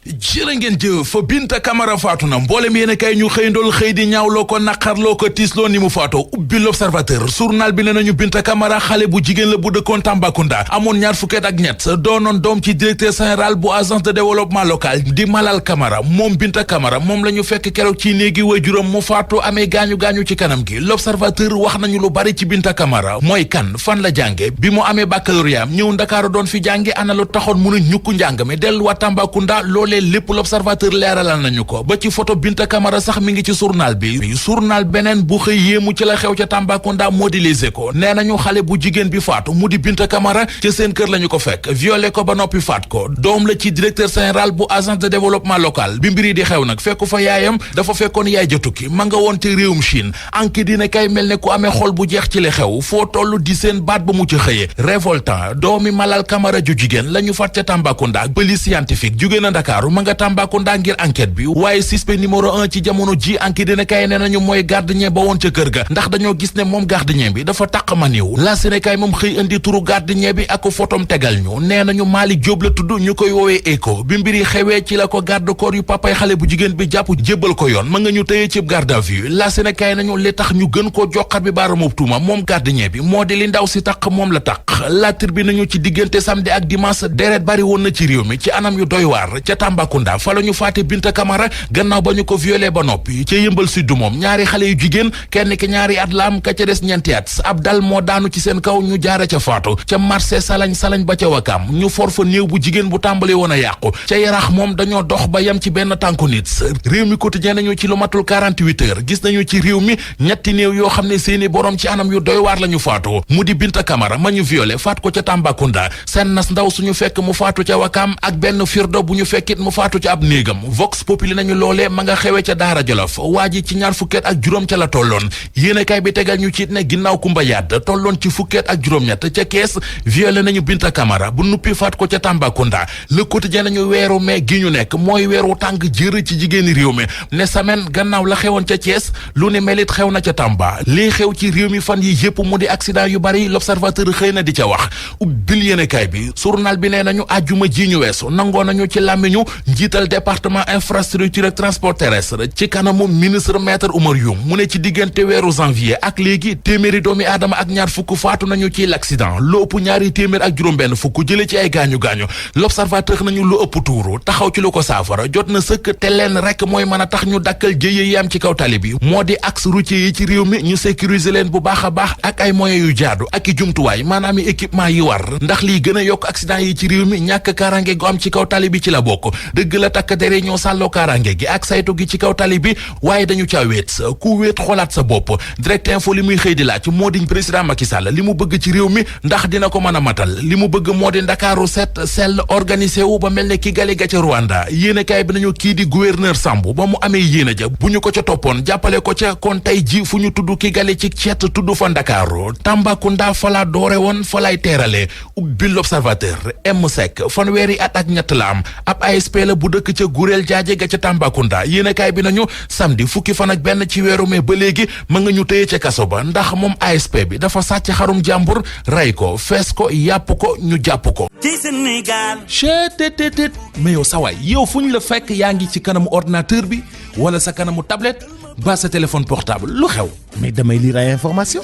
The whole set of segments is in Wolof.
jërë ngeen jëf Binta Camara faatu na mboolem yéen kay ñu xëyndool xëy di ñaawloo ko naqarloo ko tiisloo ni mu faatoo ubbi l'Observateur journal bi ne nañu Binta Camara xale bu jigéen la bu dëkkoon Tambacounda amoon ñaar fukki at ak ñett doonoon doom ci directeur général bu agence de développement local di Malal Camara moom Binta Camara moom la ñu fekk keroog ci néegi waajuram mu faatu amee gaañu-gaañu ci kanam gi l'Observateur wax nañu lu bari ci Binta Camara mooy kan fan la jànge bi mu amee baccalauréat ñëw Ndakaaru doon fi jànge ana lu taxoon mënu ñukku njàng mi delluwaat Tambacounda loolee lépp l'Observateur leeralal nañu ko ba ci photo Binta Camara sax mi ngi ci journal bi journal beneen bu xëy yéemu ci la xew ca Tambacounda moo di Les Échos nee nañu xale bu jigéen bi faatu mu di Binta Camara ca seen kër lañu ko fekk violé ko ba noppi faat ko doom la ci directeur général bu agence de développement local bi mbiri di xew nag fekku fa yaayam dafa fekkoon yaay ja tukki ma nga woon te réewum Chine enquête dina kay mel ne ku amee xol bu jeex ci li xew foo toll di seen baat ba mu ci xëyee révoltant doomi Malal Camara ju jigéen la ñu faat ca Tambacounda police scientifique jóge na Ndakaaru ma nga Tambacounda ngir enquête bi waaye suspect numéro 1 ci jamono ji enquête dina kay nee nañu mooy gardien ba woon ca kër ga ndax dañoo gis ne moom gardien bi dafa taq maniw la Sénégal moom xëy indi turu gardien bi ak photom tegal ñu nee nañu Malick Diop la tudd ñu koy woowee Eco bi mbiri xewee ci la ko garde corps yu papay xale bu jigéen bi jàpp jébbal ko yoon ma nga ñu tëyee ci garde à vue la Sénégal nañu li tax ñu gën koo joxar bi baaramu tuuma moom gardien bi moo di li ndaw si taq moom la taq la Tribune nañu ci diggante samedi ak dimanche deret bari woon na ci réew mi ci anam yu doy waar ca Tambacounda fa la ñu faate Binta Camara gannaaw ba ñu ko violé ba noppi ca Yëmbal Sud moom ñaari xale yu jigéen kenn ki ñaari at la am ka ca des ñeenti at ab dal moo daanu ci seen kaw ñu jaare ca faatu ca marché salañ ba ca Wakam ñu for fa néew bu jigéen bu tàmbali woon a yàqu ca Yaraax moom dañoo dox ba yem ci benn tànku nit réew mi quotidien nañu ci lu matul 48 heures gis nañu ci réew mi ñetti néew yoo xam ne seeni borom ci anam yu doy waar la ñu faatu mu di Binta Camara ma ñu violé faat ko ca Tambacounda seen nas ndaw suñu fekk mu faatu ca Wakam ak benn firdo bu ñu fekkit mu faatu ca ab néegam Vox Populi nañu loolee ma nga xewe ca Daara Jolof waa ji ci ñaar fukkeet ak juróom ca la tolloon yéenekaay bi tegal ñu ci ne ginnaaw Kumba Yadd tolloon ci fukkeet ak juróom-ñett ca Kees violé nañu Binta Camara bu nuppi faat ko ca Tambacounda Le Quotidien nañu weeru mai gi ñu nekk mooy weeru tàng jër ci jigéeni réew mi ne semaine gannaaw la xewoon ca Kees lu ne melit xew na ca Tamba lii xew ci réew mi fan yi yëpp mu di accident yu bari L'Observateur xëy na di ca wax ubbil yéenekaay bi journal bi nee nañu àjjuma ji ñu weesu nangoo nañu ci làmmiñu njiital département infrastructure ak transport terrestre ci kanamu ministre maître Oumar Youm mu ne ci diggante weeru janvier ak léegi téeméeri doomi aadama ak ñaar fukk faatu nañu ci l'accident lu ëpp ñaari téeméer ak juróom-benn fukk jële ci ay gaañu-gaañu L'Observateur nañu lu ëpp tuuru taxaw ci lu ko saafara jot na sëkk te leen rek mooy mën a tax ñu dakkal jëye yi am ci kaw tali bi moo di axe routier yi ci réew mi ñu sécuriser leen bu baax a baax ak ay moyens yu jaadu ak i jumtuwaay maanaam i équipement yi war ndax lii gën a yokk accident yi ci réew mi ñàkk kaaraange gu am ci kaw tali bi ci la bokk dëgg la takk dere ñoo sàlloo kaaraange gi ak saytu gi ci kaw tali bi waaye dañu caa wéet ku wéet xoolaat sa bopp Direct Info li muy xëy di laaj moo di président Macky Sall li mu bëgg ci réew mi ndax dina ko mën a matal li mu bëgg moo di Ndakaaru set sell organisé wu ba mel ne Kigali ga ca Rwanda yéenekaay bi nañu kii di gouverneur Sambou ba mu amee yéene ja bu ñu ko ca toppoon jàppale ko ca kon tey ji fu ñu tudd Kigali ci ceet tudd fa Ndakaaru Tambacounda fa la doore woon fa lay teerale ubbi L'Observateur M-Sec fanweeri at ak ñett la am ab ASP la bu dëkk ca Gurel Jaaje ga ca Tambacounda yéenekaay bi nañu samedi fukki fan ak benn ci weeru mai ba léegi ma nga ñu tëye ca kaso ba ndax moom ASP bi dafa sàcc xarum jàmbur rey ko fees ko yàpp ko ñu jàpp ko ci Sénégal chetttt mais yow sawaay yow fu ñu la fekk yaa ngi ci kanamu ordinateur bi wala sa kanamu tablette ba sa téléphone portable lu xew mais damay lire ay information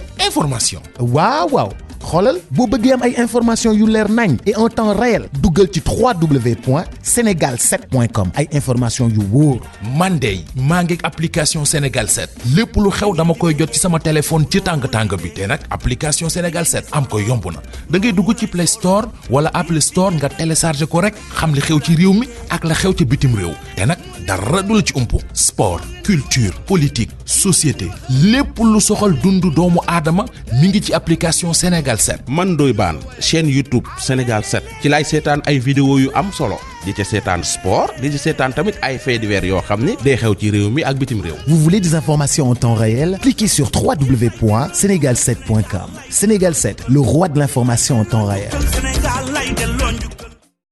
waaw xoolal boo bëggee am ay information yu leer nañ et en temps réel duggal ci www.senegal7.com ay information yu wóor man de maa ngi application Sénégal 7 lépp lu xew dama koy jot ci sama téléphone ci tàng bi te nag application Sénégal 7 am ko yomb na da ngay dugg ci Play Store wala Apple Store nga télécharger ko rek xam li xew ci réew mi ak la xew ci bitim réew te nag dara du la ci umpu sport culture politique société lépp lu soxal dundu doomu aadama mi ngi ci application Sénégal 7. man Ndoye Bane chaîne YouTube Sénégal 7 ci laay seetaan ay vidéo yu am solo di ca seetaan sport di ci seetaan tamit ay faits divers yoo xam ni day xew ci réew mi ak bitim réew. Vous voulez des informations en temps réel? Cliquez sur www.senegal7.com. Sénégal 7, le roi de l'information en temps réel.